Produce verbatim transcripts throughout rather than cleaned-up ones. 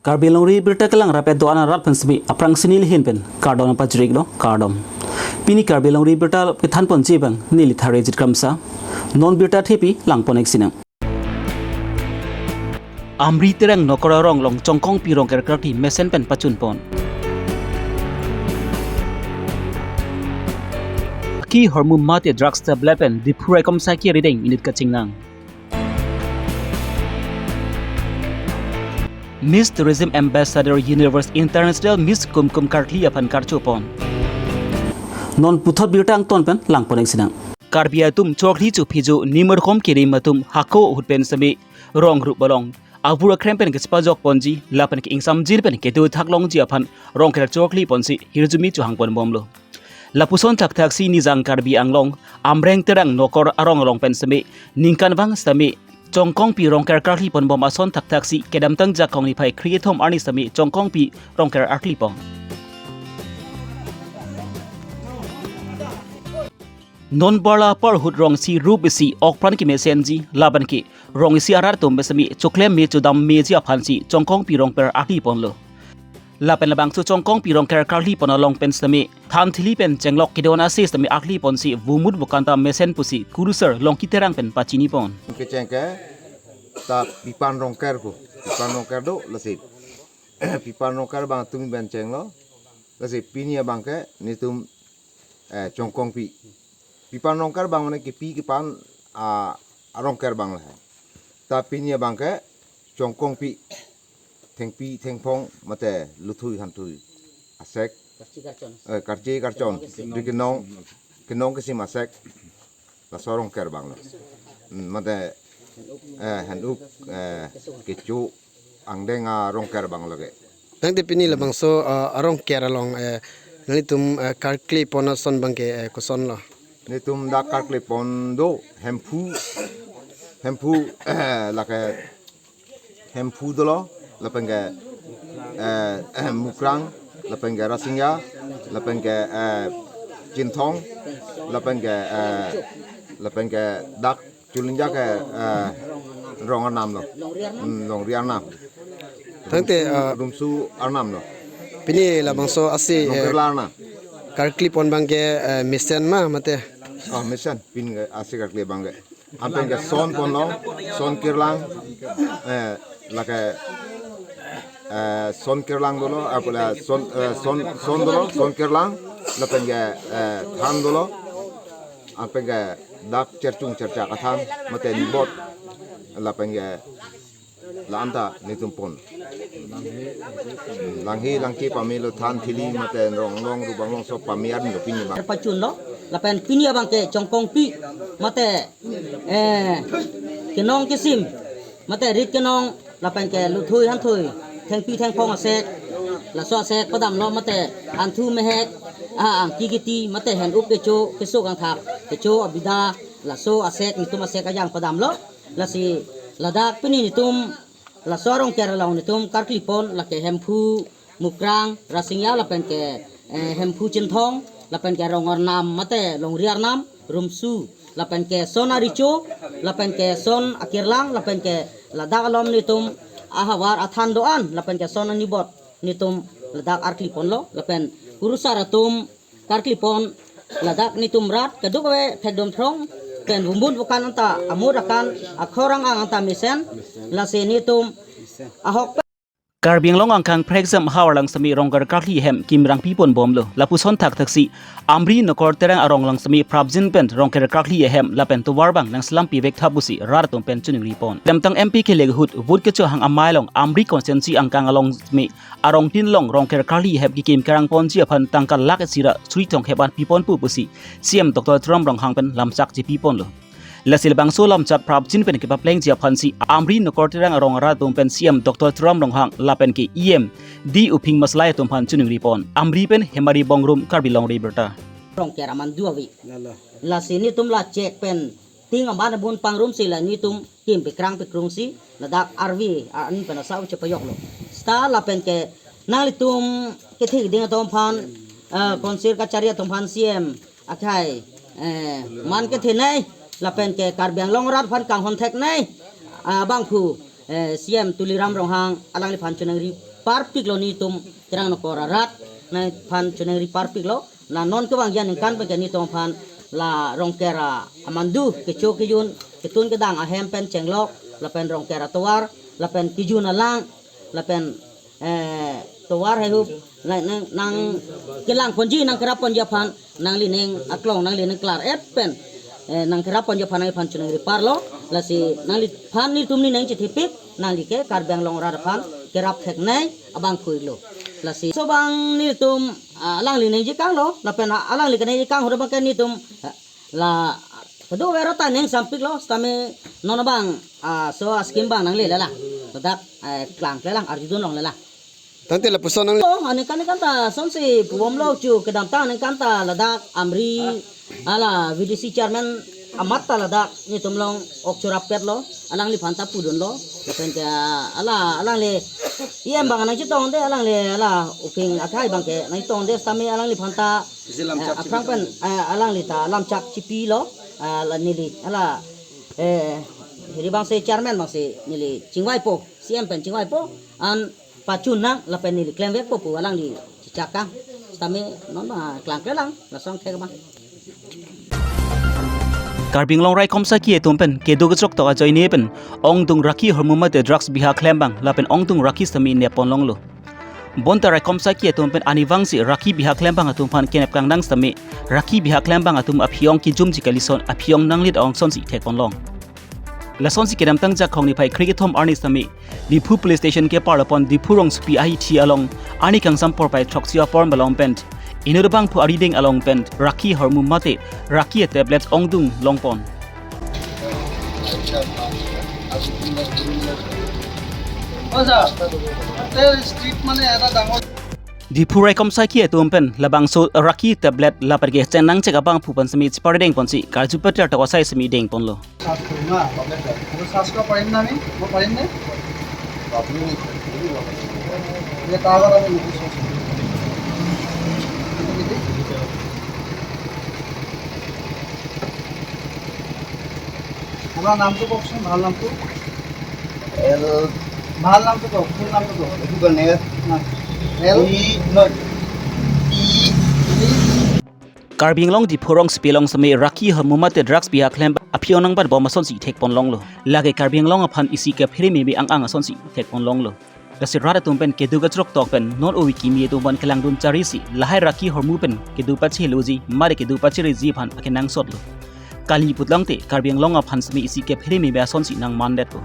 Karbi Longri Birta kelang rapet do-an arat pen semi aphrang si neli ahin pen kardom pajirlo, kardom. Pini Karbi Longri Birta kethan ponji abang neli Tharejit Kramsa. Non birta thepi lang pon-ik sinang. Amri Terang Nokor arong along Chongkongpi Rongker karkli mesen pen pachun pon. Ki hormu mate drugs tablet pen Diphu raikom saki rideng inut kachingnang. Miss Tourism Ambassador Universe International Miss Kumkum karkli aphan karcho pon. Non puthot birta angton pen lang pon-ik sinang. Karbi atum chokli chophijo nimur kom kirim atum hako ahut pen semi rong rup along avur akrem pen kachepajok ponji lapen ke ingsamjin pen kedo thak longji aphan Rongker chokli ponsi hirjume chohang pon bomlo. Lapuson thakthak si Nijang Karbi Anglong Amreng Terang Nokor arong along pen semi ningkan vang semi Chongkongpi Rongker karkli pon bom ason thakthak si kedamtang Jakong niphai kre-ithom arni semi Chongkongpi Rongker karkli pon. Non barla parhut rong isi rup isi okpran kemesenji lapen ke rong isi arat atum pen semi choklem me chodam meji aphan si Chongkongpi Rongker karkli ponlo. Lapen labangso Chongkongpi Rongker karkli pon along pen semi than thili pen chenglok kedo-an ase semi karkli ponsi vumut vukanta mesen pusi kurusar Longki Terang pen pachini pon. Kecheng ke ta Pipan Rongker ko, Pipan Rongker do lasi. Pipan Rongker abang tumi pen chenglo. Lasi pini abang ke netum, eh, Chongkongpi. Pipan Rongker abang mane kepi kepan, ah, arongker abang le. Ta pini abang ke Chongkongpi. Thengpi thengphong mate luthui hanthui asek. Karchi karchon. Eh, karchi karchon. Kenong kisim. Di kenong, kenong kisim asek. Laso arongker abang lo. Hmm, mate, eh, hen-up, eh, kecho angdeng arongker abang lo ke. Tangte pini labangso, eh, arongker along, eh, nelitum, eh, karkli pon ason abang ke, eh, koson lo? Netum dak karkli pon do Hemphu, Hemphu, eh, lake Hemphu dolo, lapen ke, eh, Mukrang, lapen ke Rasingja, lapen ke, eh, Chinthong, lapen ke, eh, lapen ke dak Chulinja ke, eh, rong arnam lo. Hmm, Longri arnam. Tangte, eh, Rumsu arnam lo. Pini labangso ase, eh, Longri arnam. Karkli pon abang ke, eh, mesen ma mate? Oh, mesen. Pini ke ase karkli abang ke. Anpen ke son ponlo, son kirlang, eh, lake, eh, son kirlang dolo, apula son, eh, son, son dolo, son kirlang, lapen ke, eh, than dolo, anpen ke dak cherchung cherchak athan, mate nibot, lapen ke la-anta netum pon. Langhi langke pamelo than thili mate rong along rup along so pami arni lo pini abang. Pachun lo, lapen pini abang ke Chongkongpi, mate, eh, kenong kisim, mate rit kenong, lapen ke luthui hanthui, thengpi thengphong asek, laso asek padam lo mate, anthu mehek, ah, angki kiti, mate hen-up kecho, keso kangthak, kecho abida, laso asek, netum asek ajang padam lo, lasi ladak pini netum, laso arongker along netum karkli pon lake Hemphu, Mukrang, Rasingja lapen ke, eh, Hemphu Chinthong, lapen ke rong arnam mate Longri arnam, Rumsu, lapen ke son aricho, lapen ke son akirlang, lapen ke ladak alom netum ahavar athan do-an, lapen ke son anibot netum ladak karkli ponlo, lapen kurusar atum karkli pon ladak netum rat kadokave thekdom throng pen vumbun vukan anta amur akan akhor ang-ang anta mesen, lasi netum ahok pen. Karbi Anglong angkang phrekjam ahavar along semi Rongker karkli ahem kimrang pipon bomlo. Lapuson thakthak si Amri Nokor Terang arong along semi prapjin pen Rongker karkli ahem lapen tovar abang nangselam pivek tha pusi rat atum pen choningri pon. Damtang M P kelek ahut vote kechohang amei along Amri constituency angkang along semi arongtin along Rongker karkli ahem kekim kerang ponji aphan tangka lakh isi ra suri thomkep an pipon pu pusi C M Doctor Tuliram Ronghang pen lamchak chepi ponlo. Lasi labangso lamchak prapjin pen kepaplengji aphan si Amri Nokor Terang arong arat atum pen C M Doctor Tuliram Ronghang lapen ke E M D Uphing Maslai atum aphan choningri pon. Amri pen Hemari Bongrung, Karbi Longri Birta. Rongker aman do ave. Lalo. Lasi netum la chek pen ting aman abun pangrum si la netum kim pekrang pekrung si ladak arvi an pen asau chepayok lo. Seta lapen ke nanglitum kethek ding atum aphan, eh, konsir kachari atum aphan C M akhai, eh, man kethenei lapen ke Karbi Anglong arat aphan kanghon theknei, ah, abangphu, eh, C M Tuliram Ronghang alangliphan choningri parpiklo, netum Tirang Nokor arat nangphan choningri parpiklo. La non kevangji aningkan pen ke netum aphan la Rongker amandu, kecho kejun, ketun kedang ahem pen chenglok, lapen Rongker atovar, lapen kejun alang, lapen, eh, tovar haihup, nang, nang, nangkelangponji, nangkerapponji aphan nanglining aklong, nanglining klar-et pen, eh, nangkerapponji aphan nangphan choningri parlo. Lasi nangliphan netum nening chithipik, nangli ke Karbi Anglong arat aphan kerap theknei abangphu-iklo. Lasi laso abang netum, ah, alangli ningje kanglo, lapen, ah, alangli kaningje kang ahut abang ke netum, ah, la kedo vero ta ning sampiklo, sitame non abang, ah, laso a-scheme abang nangle lelang, ladak, eh, klangklelang, arjudun longlelang. Tangte lapuson nang. Oh, aningkan aningkan ta lasonsi pubomlo, chu kedamtang aningkan ta ladak Amri, hala V D C chairman amat ta ladak netum along ok chorap petlo, alangliphan ta pudunlo. Lapen ke, hala, alangli E M abang nangchetongde, alangli hala uping akhai abang ke nangchetongde, sitame alangliphan ta, eh, aphrang pen, eh, alangli ta lamchak chipilo, eh, la neli, hala, eh, hiri abangsi chairman abangsi neli chingvaipo, C M pen chingvaipo, an pachun nang lapen neli klemvekpo pu alangli chechak kang. Sitame non abang klangklelang, lason thek abang. Karbi Anglong raikom saiki atum pen kedo kechoktok ajoine pen ongdung rakhi hormu mate drugs bihak klem abang lapen ongdung rakhi sitame nepponlonglo. Bonta raikom saiki atum pen arnivangsi rakhi bihak klem abang atum aphan kenep kangnang sitame rakhi bihak klem abang atum aphi-ong kejumji kalison aphi-ong nanglit ong asonsi thekponlong. Lasonsi kedamtang Jakhong niphai kre-kethom arni sitame Diphu Police Station keparlopon Diphu rongsopi ahithi along arni kangsam porphai throksi apor malom pen inut abangphu arideng along pen rakhi hormu mate rakhi a-tablets ongdung longpon. Diphu raikom saiki atum pen labangso rakhi tablet lapen ke chengnangchek abangphu pen sitame chiparidengponsi karju pater tok asai sitame dengponlo. Search কৰিম হা, প্ৰব্লেম নাই। এইটো চাৰ্জ কৰিব পাৰিম নে আমি? মই পাৰিম নে? আপুনি এই তাৰ আগত আমি লিখিছোঁ। আপোনাৰ নামটো কওকচোন, ভাল নামটো। এল। ভাল নামটো কওক, ফুল নামটো কওক। এইটো কাৰণে। হা। এল। ই, নহয়। ই। Karbi Anglong Diphu rongsopi along sitame rakhi hormu mate drugs bihak klem aphi-ong nangbatbom asonsi thekponlonglo. Lake Karbi Anglong aphan isi kaphere meme ang-ang asonsi thekponlonglo. Lasi rat atum pen kedo kechoktok pen non ove kimi atum aphan kelangdun charisi lahai rakhi hormu pen kedo pacheloji mate kedo pacheriji aphan akenangsotlo. Kali putlangte Karbi Anglong aphan sitame isi kaphere meme asonsi nangmandetlo.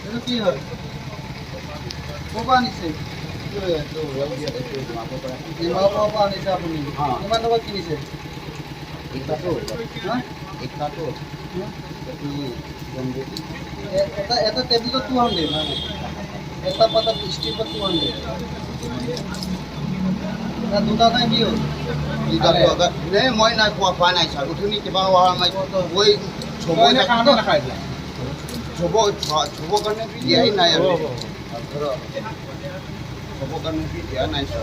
এইটো কি হয়? ক'ৰ পৰা আনিছে? এইটো, এইটো, ডিমাপুৰৰ পৰা। ডিমাপুৰৰ পৰা আনিছে আপুনি? অ। কিমান টকাত কিনিছে? একটা তো। হা? একটা তো। হা? এইটো গম দিয়ে। এ-, এটা, এটা টেবলেটত টু হাণ্ড্ৰেড। এটা পাতাত ষ্ট্ৰিপত টু হাণ্ড্ৰেড। এটা দুটা নাই কি হ'ল? দুটা আৰে। তো আগত, নে মই নাই খোৱা, খোৱা নাই ছাৰ। উঠুনি কিবা হোৱা নাই। ক'ত, ক'ত? মই চবৰে মই এনে খানা নাখায়। চব-, চবৰ কাৰণে বিৰিয়ানী নাই আৰু। হ'ব, হ'ব। ধৰক। হ'ব কাৰণে কি দিয়া নাই ছাৰ।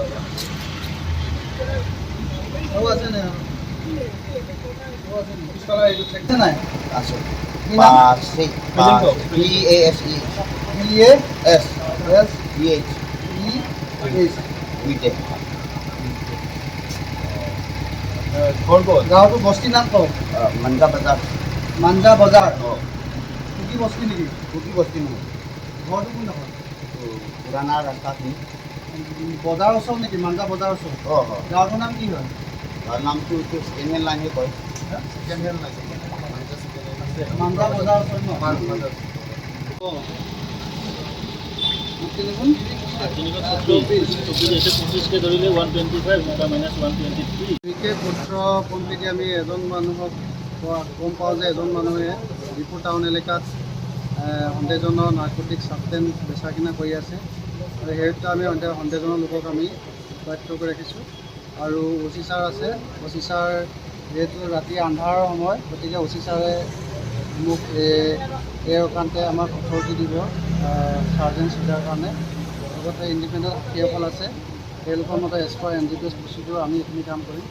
আৰু আছে নে? আৰু আছে নে? পিছফালে এইটো চেক নাই। আছে। কি নাম? পাছ, এই পাছ। পাছ। P A S E. P A? S. S. P H. P H. উইটে। কোন কোন? গাঁওটো বস্তিৰ নাম কওক। আ, মাঞ্জা বজাৰ। মাঞ্জা বজাৰ। অ। কুকি বস্তি নেকি? কুকি বস্তি নহয়। ঘৰটো কোনডোখৰত? এইটো পুৰণা ৰাস্তাখিনি। বজাৰৰ ওচৰত নেকি? মাঞ্জা বজাৰৰ ওচৰত? অ, অ। গাঁওখনৰ নাম কি হয়? গাঁৱৰ নামটো এইটো ছেকেণ্ড হেণ্ড লাইনহে কয়। হা? Second hand line. মাঞ্জা বজাৰৰ ওচৰত ন? মাঞ্জা বজাৰ। অ। তিনিশ চৌব্বিছ, চৌব্বিছ, এইটো পঁচিছকে ধৰিলে ওৱান টুৱেণ্টি ফাইভ, দুটা মাইনাছ ওৱান টুৱেণ্টি থ্ৰী। বিশেষ সূত্ৰ সম্প্ৰতি আমি এজন মানুহক পোৱা, গম পাওঁ যে এজন মানুহে ডিফু টাউন এলেকাত, এ, সন্দেহজনক নাৰ্কটিক ছাবষ্টেঞ্চ বেচা কিনা কৰি আছে। আৰু সেই সূত্ৰে আমি সন্দেহ-, সন্দেহজনক লোকক আমি লুকায়িত কৰি ৰাখিছোঁ। আৰু অ চি ছাৰ আছে, অ চি ছাৰ যিহেতু ৰাতি আন্ধাৰৰ সময়, গতিকে অ চি ছাৰে মোক এই এই কাৰণে আমাক অথৰিটি দিব, চাৰ্জন চিটাৰ কাৰণে। লগতে ইণ্ডিপেণ্ডেণ্ট সাক্ষীসকল আছে, তেওঁলোকৰ মতে as per N D P S procedure আমি এইখিনি কাম কৰিম।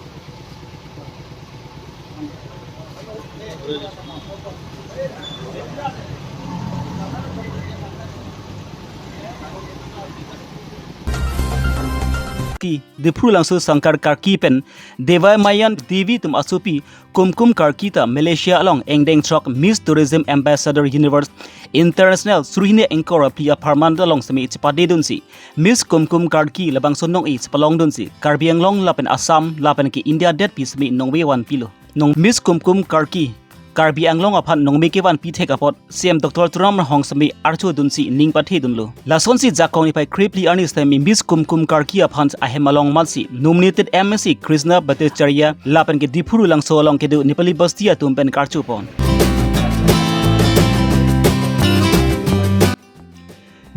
Karki, Diphu Langso Sangkar Karki pen Devamayan Devi atum asopi Kumkum Karki ta Malaysia along engdeng throk Miss Tourism Ambassador Universe International suri hini ingkoi ra phli apharman along semi chipadedunsi Miss Kumkum Karki labangso nong-i chipalongdunsi Karbi Anglong lapen Assam lapen ke India detpi semi nongve vanpilo. Nong Miss Kumkum Karki Karbi Anglong aphan nongme kevanpi thek apot C M Doctor Tuliram Ronghang semi archudunsi ning pathedunlo. Lasonsi jakong niphai krephli arni semi Miss Kumkum Karki aphan ahem along matsi nominated M A C Krishna Bhattacharya lapen ke Diphu Langso along kedo Nepali Basti atum pen karchupon.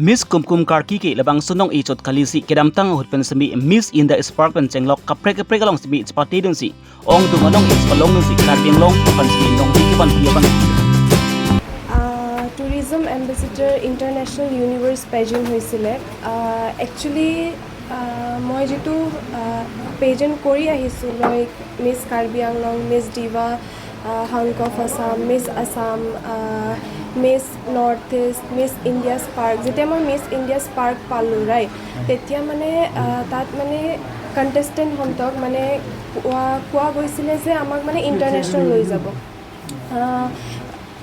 Miss Kumkum Karki ke labangso nong-i chot kalisi kedamtang ahut pen semi Miss India Spark pen chenglok kaprek kaprek along semi chipatedunsi ongdung anong-i chipalongdunsi Karbi Anglong aphan semi nongve kevanpi abang. Tourism ambassador international universe pageant হৈছিলে। একচুৱেলি মই যিটো পেজেণ্ট কৰি আহিছোঁ, লাইক মিছ কাৰ্বি আংলং, মিছ ডিভা, হাংক অফ আছাম, মিছ আছাম, মিছ নৰ্থ ইষ্ট, মিছ ইণ্ডিয়া স্পাৰ্ক, যেতিয়া মই মিছ ইণ্ডিয়া স্পাৰ্ক পালোঁ, ৰাইট, তেতিয়া মানে আহ, তাত মানে কণ্টেষ্টেণ্টহঁতক মানে কোৱা কোৱা গৈছিলে যে আমাক মানে ইণ্টাৰনেশ্যনেল লৈ যাব। আহ,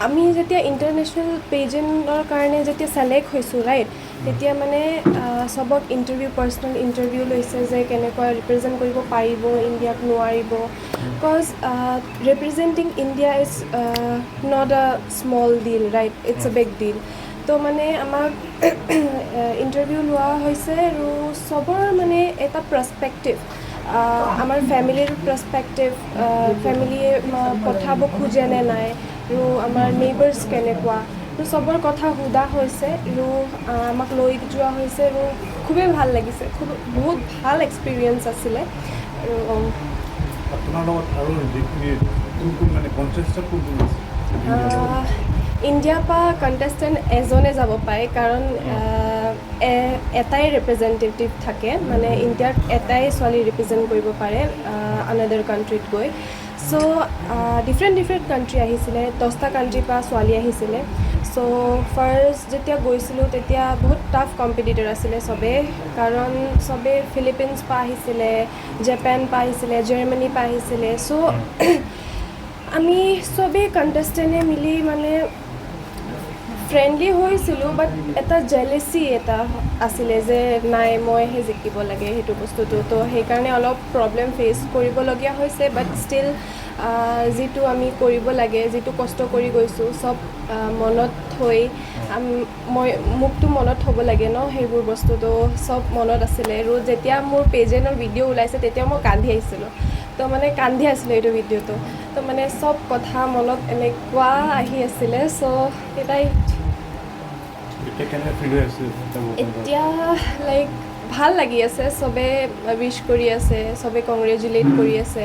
আমি যেতিয়া ইণ্টাৰনেশ্যনেল পেজেণ্টৰ কাৰণে যেতিয়া ছিলেক্ট হৈছোঁ, ৰাইট, তেতিয়া মানে আহ, চবক ইণ্টাৰভিউ, পাৰ্চনেল ইণ্টাৰভিউ লৈছে যে কেনেকুৱা ৰিপ্ৰেজেণ্ট কৰিব পাৰিব ইণ্ডিয়াক, নোৱাৰিব। Because representing India is not a small deal, right? It's a big deal. তো মানে আমাক ইণ্টাৰভিউ লোৱা হৈছে আৰু চবৰ মানে এটা পাৰ্চপেক্টিভ, আমাৰ ফেমিলিৰ পাৰ্চপেক্টিভ, ফেমিলিয়ে পঠাব খোজে নে নাই, আৰু আমাৰ নেইবাৰ্ছ কেনেকুৱা, তো চবৰ কথা সোধা হৈছে আৰু আহ, আমাক লৈ যোৱা হৈছে আৰু খুবেই ভাল লাগিছে, খুব বহুত ভাল এক্সপিৰিয়েঞ্চ আছিলে। আৰু আপোনাৰ লগত আৰু যিখিনি কোন কোন মানে কণ্টেষ্টেণ্ট কোন কোন আছে? ইণ্ডিয়াৰ পৰা কণ্টেষ্টেণ্ট এজনে যাব পাৰে, কাৰণ আহ, এ- এটাই ৰিপ্ৰেজেণ্টেটিভ থাকে, মানে ইণ্ডিয়াক এটাই ছোৱালী ৰিপ্ৰেজেণ্ট কৰিব পাৰে আনাডাৰ কাণ্ট্ৰিত গৈ। চ' ডিফাৰেণ্ট ডিফাৰেণ্ট কাণ্ট্ৰি আহিছিলে, দহটা কাণ্ট্ৰিৰ পৰা ছোৱালী আহিছিলে। চ' ফাৰ্ষ্ট যেতিয়া গৈছিলোঁ, তেতিয়া বহুত টাফ কম্পিটিটৰ আছিলে চবেই, কাৰণ চবেই ফিলিপিনছ পৰা আহিছিলে, জাপান পৰা আহিছিলে, জাৰ্মানী পৰা আহিছিলে। চ' আমি চবেই কণ্টেষ্টেণ্টে মিলি মানে ফ্ৰেণ্ডলি হৈছিলোঁ, বাট এটা জেলেচি এটা আছিলে যে নাই, মইহে জিকিব লাগে সেইটো বস্তুটো। তো সেইকাৰণে অলপ প্ৰব্লেম ফেচ কৰিবলগীয়া হৈছে, বাট ষ্টিল যিটো আমি কৰিব লাগে, যিটো কষ্ট কৰি গৈছোঁ, চব আহ, মনত থৈ আম- মই মোকতো মনত থ'ব লাগে ন সেইবোৰ বস্তুটো। চব মনত আছিলে আৰু যেতিয়া মোৰ পেজেণ্টৰ ভিডিঅ' ওলাইছে, তেতিয়া মই কান্দি আহিছিলোঁ। তো মানে কান্দি আছিলোঁ এইটো ভিডিঅ'টো। তো মানে চব কথা মনত এনেকুৱা আহি আছিলে। চ' এটাই এতিয়া কেনে ফিল হৈ আছে? এটা vote ৰ এতিয়া লাইক ভাল লাগি আছে, চবে উইচ কৰি আছে, চবে কংগ্ৰেচুলেট কৰি আছে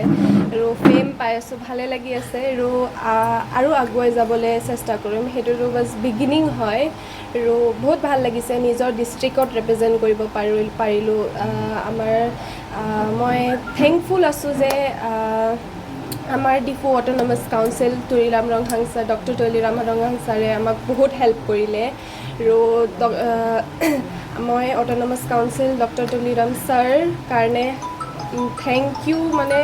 আৰু ফেম পাই আছোঁ, ভালে লাগি আছে আৰু আ- আৰু আগুৱাই যাবলৈ চেষ্টা কৰিম। সেইটোতো বাছ বিগিনিং হয় আৰু বহুত ভাল লাগিছে। নিজৰ ডিষ্ট্ৰিক্টত ৰিপ্ৰেজেণ্ট কৰিব পাৰি- পাৰিলোঁ। আ- আমাৰ আ- মই থেংকফুল আছোঁ যে আ- আমাৰ Diphu autonomous council, Tuliram Ronghang sir, doctor Tuliram Ronghang ছাৰে আমাক বহুত হেল্প কৰিলে আৰু ড- আহ, মই autonomous council doctor Tuliram sir কাৰণে থেংক ইউ, মানে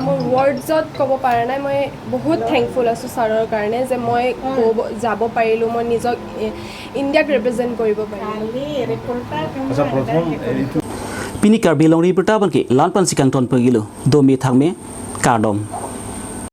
মোৰ ৱৰ্ডছত ক'ব পৰা নাই। মই বহুত থেংকফুল আছোঁ ছাৰৰ কাৰণে যে মই ক'ব- যাব পাৰিলোঁ, মই নিজক এ- ইণ্ডিয়াক ৰিপ্ৰেজেণ্ট কৰিব পাৰিলোঁ। আচ্ছা, প্ৰথম এইটো Pini Karbi Longri Berta Bangke, Lanpan Sikang Ton Pegilo, Dome Thangme, Kardom.